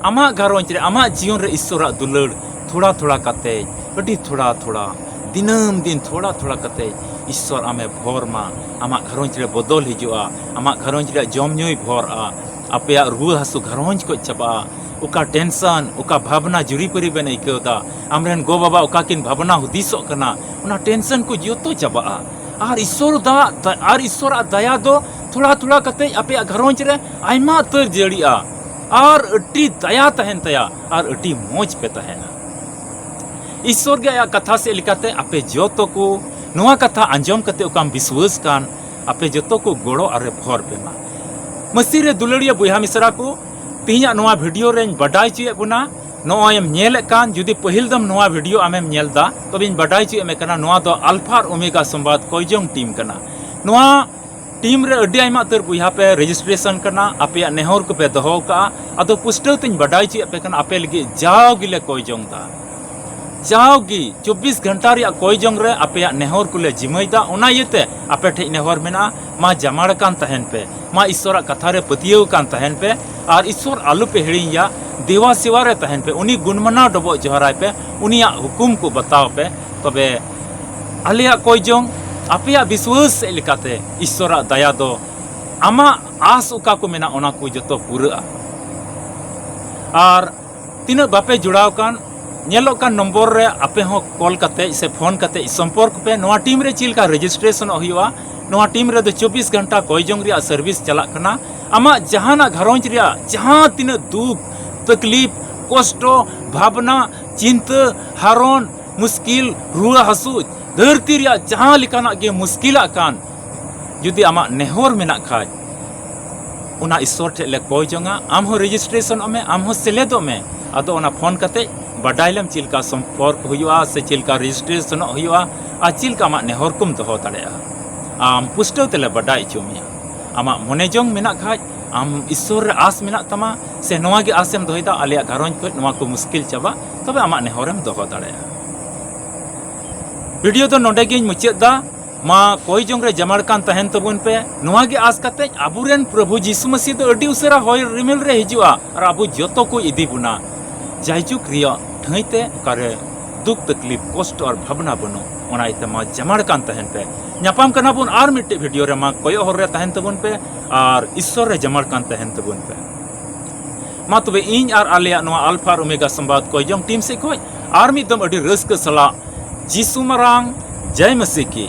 ᱟᱢᱟᱜ ᱜᱷᱟᱨᱚᱸᱡᱽ ᱨᱮ, ᱟᱢᱟᱜ ᱡᱤᱭᱚᱱ ᱨᱮ ᱤᱥᱥᱚᱨᱟᱜ ᱫᱩᱞᱟᱹᱲ ᱛᱷᱚᱲᱟ ᱛᱷᱚᱲᱟ ᱠᱟᱛᱮ, ᱟᱹᱰᱤ ᱛᱷᱚᱲᱟ ᱛᱷᱚᱲᱟ, ᱫᱤᱱᱟᱹᱢ ᱫᱤᱱ ᱛᱷᱚᱲᱟ ᱛᱷᱚᱲᱟ ᱠᱟᱛᱮ ᱤᱥᱥᱚᱨ ᱟᱢᱮ ᱵᱷᱚᱨ ᱢᱟ᱾ ᱟᱢᱟᱜ ᱜᱷᱟᱨᱚᱸᱡᱽ ᱨᱮ ᱵᱚᱫᱚᱞ ᱦᱤᱡᱩᱜᱼᱟ, ᱟᱢᱟᱜ ᱜᱷᱟᱨᱚᱸᱡᱽ ᱨᱮᱭᱟᱜ ᱡᱚᱢ ᱧᱩᱭ ᱵᱷᱚᱨᱟ, ᱟᱯᱮᱭᱟᱜ ᱨᱩᱣᱟᱹ ᱦᱟᱹᱥᱩ ᱜᱷᱟᱨᱚᱸᱡᱽ ᱠᱷᱚᱡ ᱪᱟᱵᱟᱜᱼᱟ᱾ ᱚᱠᱟ ᱴᱮᱱᱥᱚᱱ, ᱚᱠᱟ ᱵᱷᱟᱵᱽᱱᱟ ᱡᱩᱨᱤᱯᱟᱹᱨᱤ ᱵᱮᱱ ᱟᱹᱭᱠᱟᱹᱣ ᱮᱫᱟ, ᱟᱢᱨᱮᱱ ᱜᱚ ᱵᱟᱵᱟ ᱚᱠᱟ ᱠᱤᱱ ᱵᱷᱟᱵᱽᱱᱟ ᱦᱩᱫᱤᱥᱚᱜ ᱠᱟᱱᱟ, ᱚᱱᱟ ᱴᱮᱱᱥᱚᱱ ᱠᱚ ᱡᱚᱛᱚ ᱪᱟᱵᱟᱜᱼᱟ᱾ ᱟᱨ ᱤᱥᱥᱚᱨ ᱫᱟᱜ, ᱟᱨ ᱤᱥᱥᱚᱨᱟᱜ ᱫᱟᱭᱟ ᱫᱚ ᱛᱷᱚᱲᱟ ᱛᱷᱚᱲᱟ ᱠᱟᱛᱮ ᱟᱯᱮᱭᱟᱜ ᱜᱷᱟᱨᱚᱸᱡᱽ ᱨᱮ ᱟᱭᱢᱟ ᱩᱛᱟᱹᱨ ᱡᱟᱹᱲᱤᱜᱼᱟ, ᱟᱨ ᱟᱹᱰᱤ ᱫᱟᱭᱟ ᱛᱟᱦᱮᱱ ᱛᱟᱭᱟ, ᱟᱨ ᱟᱹᱰᱤ ᱢᱚᱡᱽ ᱯᱮ ᱛᱟᱦᱮᱱᱟ᱾ ᱤᱥᱥᱚᱨ ᱜᱮ ᱟᱭᱟᱜ ᱠᱟᱛᱷᱟ ᱥᱮᱫ ᱞᱮᱠᱟᱛᱮ ᱟᱯᱮ ᱡᱚᱛᱚ ᱠᱚ ᱱᱚᱣᱟ ᱠᱟᱛᱷᱟ ᱟᱸᱡᱚᱢ ᱠᱟᱛᱮ ᱚᱠᱟᱢ ᱵᱤᱥᱣᱟᱹᱥ ᱠᱟᱱ, ᱟᱯᱮ ᱡᱚᱛᱚ ᱠᱚ ᱜᱚᱲᱚ ᱟᱨᱮ ᱵᱷᱚᱨ ᱯᱮ ᱢᱟ᱾ ᱢᱟᱹᱥᱤ ᱨᱮ ᱫᱩᱞᱟᱹᱲᱤᱭᱟᱹ ᱵᱚᱭᱦᱟ ᱢᱤᱥᱨᱟ ᱠᱚ, ᱛᱮᱦᱮᱧᱟᱜ ᱱᱚᱣᱟ ᱵᱷᱤᱰᱤᱭᱳ ᱨᱮᱧ ᱵᱟᱰᱟᱭ ᱦᱚᱪᱚᱭᱮᱫ ᱵᱚᱱᱟ, ᱱᱚᱜᱼᱚᱭ ᱮᱢ ᱧᱮᱞᱮᱫ ᱠᱟᱱ, ᱡᱩᱫᱤ ᱯᱟᱹᱦᱤᱞ ᱫᱚᱢ ᱱᱚᱣᱟ ᱵᱷᱤᱰᱤᱭᱳ ᱟᱢᱮᱢ ᱧᱮᱞ ᱮᱫᱟ, ᱛᱚᱵᱮᱧ ᱵᱟᱰᱟᱭ ᱦᱚᱪᱚᱭᱮᱫ ᱢᱮ ᱠᱟᱱᱟ, ᱱᱚᱣᱟ ᱫᱚ ᱟᱞᱯᱷᱟ ᱟᱨ ᱳᱢᱮᱜᱟ ᱥᱚᱢᱵᱟᱫ ᱠᱚᱭᱡᱚᱝ ᱴᱤᱢ ᱠᱟᱱᱟ᱾ ᱱᱚᱣᱟ ᱴᱤᱢ ᱨᱮ ᱟᱹᱰᱤ ᱟᱭᱢᱟ ᱩᱛᱟᱹᱨ ᱵᱚᱭᱦᱟ ᱯᱮ ᱨᱮᱡᱤᱥᱴᱨᱮᱥᱚᱱ ᱠᱟᱱᱟ, ᱟᱯᱮᱭᱟᱜ ᱱᱮᱦᱚᱨ ᱠᱚᱯᱮ ᱫᱚᱦᱚ ᱠᱟᱜᱼᱟ᱾ ᱟᱫᱚ ᱯᱩᱥᱴᱟᱹᱣ ᱛᱮᱧ ᱵᱟᱰᱟᱭ ᱦᱚᱪᱚᱭᱮᱫ ᱯᱮ ᱠᱟᱱᱟ, ᱟᱯᱮ ᱞᱟᱹᱜᱤᱫ ᱡᱟᱣ ᱜᱮᱞᱮ ᱠᱚᱭ ᱡᱚᱝ ᱮᱫᱟ, ᱡᱟᱣ ᱜᱮ ᱪᱚᱵᱵᱤᱥ ᱜᱷᱚᱱᱴᱟ ᱨᱮᱭᱟᱜ ᱠᱚᱭ ᱡᱚᱝ ᱨᱮ ᱟᱯᱮᱭᱟᱜ ᱱᱮᱦᱚᱨ ᱠᱚᱞᱮ ᱡᱤᱢᱟᱹᱭ ᱮᱫᱟ᱾ ᱚᱱᱟ ᱤᱭᱟᱹᱛᱮ ᱟᱯᱮ ᱴᱷᱮᱡ ᱱᱮᱦᱚᱨ ᱢᱮᱱᱟᱜᱼᱟ, ᱢᱟ ᱡᱟᱢᱟᱲ ᱟᱠᱟᱱ ᱛᱟᱦᱮᱱ ᱯᱮ, ᱢᱟ ᱤᱥᱥᱚᱨᱟᱜ ᱠᱟᱛᱷᱟ ᱨᱮ ᱯᱟᱹᱛᱭᱟᱹᱣ ᱟᱠᱟᱱ ᱛᱟᱦᱮᱱ ᱯᱮ, ᱟᱨ ᱤᱥᱥᱚᱨ ᱟᱞᱚᱯᱮ ᱦᱤᱲᱤᱧᱟ, ᱫᱮᱣᱟ ᱥᱮᱣᱟ ᱨᱮ ᱛᱟᱦᱮᱱ ᱯᱮ, ᱩᱱᱤ ᱜᱩᱱᱢᱟᱱᱟᱣ ᱰᱚᱵᱚᱜ ᱡᱚᱦᱟᱨᱟᱭ ᱯᱮ, ᱩᱱᱤᱭᱟᱜ ᱦᱩᱠᱩᱢ ᱠᱚ ᱵᱟᱛᱟᱣ ᱯᱮ᱾ ᱛᱚᱵᱮ ᱟᱞᱮᱭᱟᱜ ᱠᱚᱭ ᱡᱚᱝ, ᱟᱯᱮᱭᱟᱜ ᱵᱤᱥᱣᱟᱹᱥ ᱥᱮᱫ ᱞᱮᱠᱟᱛᱮ ᱤᱥᱥᱚᱨᱟᱜ ᱫᱟᱭᱟ ᱫᱚ ᱟᱢᱟᱜ ᱟᱥ ᱚᱠᱟ ᱠᱚ ᱢᱮᱱᱟᱜ, ᱚᱱᱟ ᱠᱚ ᱡᱚᱛᱚ ᱯᱩᱨᱟᱹᱜᱼᱟ᱾ ᱟᱨ ᱛᱤᱱᱟᱹᱜ ᱵᱟᱯᱮ ᱡᱚᱲᱟᱣ ᱠᱟᱱ, ᱧᱮᱞᱚᱜ ᱠᱟᱱ ᱱᱚᱢᱵᱚᱨ ᱨᱮ ᱟᱯᱮ ᱦᱚᱸ ᱠᱚᱞ ᱠᱟᱛᱮ ᱥᱮ ᱯᱷᱳᱱ ᱠᱟᱛᱮ ᱥᱚᱢᱯᱚᱨᱠ ᱯᱮ᱾ ᱱᱚᱣᱟ ᱴᱤᱢ ᱨᱮ ᱪᱮᱫ ᱞᱮᱠᱟ ᱨᱮᱡᱤᱥᱴᱨᱮᱥᱚᱱᱚᱜ ᱦᱩᱭᱩᱜᱼᱟ, ᱱᱚᱣᱟ ᱴᱤᱢ ᱨᱮᱫᱚ ᱪᱚᱵᱵᱤᱥ ᱜᱷᱚᱱᱴᱟ ᱠᱚᱭ ᱡᱚᱝ ᱨᱮᱭᱟᱜ ᱥᱟᱨᱵᱷᱤᱥ ᱪᱟᱞᱟᱜ ᱠᱟᱱᱟ᱾ ᱟᱢᱟᱜ ᱡᱟᱦᱟᱱᱟᱜ ᱜᱷᱟᱨᱚᱸᱡᱽ ᱨᱮᱭᱟᱜ ᱡᱟᱦᱟᱸ ᱛᱤᱱᱟᱹᱜ ᱫᱩᱠ, ᱛᱟᱠᱞᱤᱯ, ᱠᱚᱥᱴᱚ, ᱵᱷᱟᱵᱽᱱᱟ, ᱪᱤᱱᱛᱟᱹ, ᱦᱟᱨᱚᱱ, ᱢᱩᱥᱠᱤᱞ, ᱨᱩᱣᱟᱹ ᱦᱟᱹᱥᱩ, ᱫᱷᱟᱹᱨᱛᱤ ᱨᱮᱭᱟᱜ ᱡᱟᱦᱟᱸ ᱞᱮᱠᱟᱱᱟᱜ ᱜᱮ ᱢᱩᱥᱠᱤᱞᱟᱜ ᱠᱟᱱ, ᱡᱩᱫᱤ ᱟᱢᱟᱜ ᱱᱮᱦᱚᱨ ᱢᱮᱱᱟᱜ ᱠᱷᱟᱡ, ᱚᱱᱟ ᱤᱥᱥᱚᱨ ᱴᱷᱮᱡ ᱞᱮ ᱠᱚᱭ ᱡᱚᱝᱟ᱾ ᱟᱢ ᱦᱚᱸ ᱨᱮᱡᱤᱥᱴᱨᱮᱥᱚᱱᱚᱜ ᱢᱮ, ᱟᱢ ᱦᱚᱸ ᱥᱮᱞᱮᱫᱚᱜ ᱢᱮ᱾ ᱟᱫᱚ ᱚᱱᱟ ᱯᱷᱳᱱ ᱠᱟᱛᱮ ᱵᱟᱰᱟᱭ ᱞᱮᱢ ᱪᱮᱫ ᱞᱮᱠᱟ ᱥᱚᱢᱯᱚᱨᱠ ᱦᱩᱭᱩᱜᱼᱟ ᱥᱮ ᱪᱮᱫ ᱞᱮᱠᱟ ᱨᱮᱡᱤᱥᱴᱨᱮᱥᱚᱱᱚᱜ ᱦᱩᱭᱩᱜᱼᱟ ᱟᱨ ᱪᱮᱫ ᱞᱮᱠᱟ ᱟᱢᱟᱜ ᱱᱮᱦᱚᱨ ᱠᱚᱢ ᱫᱚᱦᱚ ᱫᱟᱲᱮᱭᱟᱜᱼᱟ᱾ ᱟᱢ ᱯᱩᱥᱴᱟᱹᱣ ᱛᱮᱞᱮ ᱵᱟᱰᱟᱭ ᱦᱚᱪᱚ ᱢᱮᱭᱟ᱾ ᱟᱢᱟᱜ ᱢᱚᱱᱮ ᱡᱚᱝ ᱢᱮᱱᱟᱜ ᱠᱷᱟᱡ, ᱟᱢ ᱤᱥᱥᱚᱨ ᱨᱮ ᱟᱥ ᱢᱮᱱᱟᱜ ᱛᱟᱢᱟ ᱥᱮ ᱱᱚᱣᱟ ᱜᱮ ᱟᱥᱮᱢ ᱫᱚᱦᱚᱭᱮᱫᱟ, ᱟᱞᱮᱭᱟᱜ ᱜᱷᱟᱨᱚᱸᱡᱽ ᱠᱷᱚᱡ ᱱᱚᱣᱟ ᱠᱚ ᱢᱩᱥᱠᱤᱞ ᱪᱟᱵᱟᱜ, ᱛᱚᱵᱮ ᱟᱢᱟᱜ ᱱᱮᱦᱚᱨᱮᱢ ᱫᱚᱦᱚ ᱫᱟᱲᱮᱭᱟᱜᱼᱟ᱾ ᱵᱷᱤᱰᱤᱭᱳ ᱫᱚ ᱱᱚᱰᱮ ᱜᱤᱧ ᱢᱩᱪᱟᱹᱫ ᱫᱟ᱾ ᱢᱟ ᱠᱚᱭ ᱡᱚᱝ ᱨᱮ ᱡᱟᱢᱟᱲ ᱠᱟᱱ ᱛᱟᱦᱮᱱ ᱛᱟᱵᱚᱱ ᱯᱮ᱾ ᱱᱚᱣᱟ ᱜᱮ ᱟᱥ ᱠᱟᱛᱮ ᱟᱵᱚᱨᱮᱱ ᱯᱨᱚᱵᱷᱩ ᱡᱤᱥᱩ ᱢᱟᱹᱥᱤ ᱫᱚ ᱟᱹᱰᱤ ᱩᱥᱟᱹᱨᱟ ᱦᱚᱭ ᱨᱤᱢᱤᱞ ᱨᱮ ᱦᱤᱡᱩᱜᱼᱟ ᱟᱨ ᱟᱵᱚ ᱡᱚᱛᱚ ᱠᱚ ᱤᱫᱤ ᱵᱚᱱᱟ᱾ ᱡᱟᱭᱡᱩᱜᱽ ᱨᱮᱭᱟᱜ ᱴᱷᱟᱹᱭ ᱛᱮ ᱚᱠᱟᱨᱮ ᱫᱩᱠ ᱛᱟᱠᱞᱤᱯ, ᱠᱚᱥᱴᱚ ᱟᱨ ᱵᱷᱟᱵᱽᱱᱟ ᱵᱟᱹᱱᱩᱜ, ᱚᱱᱟ ᱤᱭᱟᱹᱛᱮ ᱢᱟ ᱡᱟᱢᱟᱲ ᱠᱟᱱ ᱛᱟᱦᱮᱱ ᱯᱮ᱾ ᱧᱟᱯᱟᱢ ᱠᱟᱱᱟ ᱵᱚᱱ ᱟᱨ ᱢᱤᱫᱴᱮᱡ ᱵᱷᱤᱰᱤᱭᱳ ᱨᱮ᱾ ᱢᱟ ᱠᱚᱭᱚᱜ ᱦᱚᱨ ᱨᱮ ᱛᱟᱦᱮᱱ ᱛᱟᱵᱚᱱ ᱯᱮ ᱟᱨ ᱤᱥᱥᱚᱨ ᱨᱮ ᱡᱟᱢᱟᱲ ᱠᱟᱱ ᱛᱟᱦᱮᱱ ᱛᱟᱵᱚᱱ ᱯᱮ᱾ ᱢᱟ ᱛᱚᱵᱮ ᱤᱧ ᱟᱨ ᱟᱞᱮᱭᱟᱜ ᱱᱚᱣᱟ ᱟᱞᱯᱷᱟ ᱟᱨ ᱳᱢᱮᱜᱟ ᱥᱚᱢᱵᱟᱫ ᱠᱚᱭ ᱡᱚᱝ ᱴᱤᱢ ᱥᱮᱫ ᱠᱷᱚᱡ ᱟᱨ ᱢᱤᱫ ᱫᱚᱢ ᱟᱹᱰᱤ ᱨᱟᱹᱥᱠᱟᱹ ᱥᱟᱞᱟᱜ ᱡᱤᱥᱩ ᱢᱟᱨᱟᱝ, ᱡᱟᱭ ᱢᱟᱹᱥᱤ ᱠᱤ᱾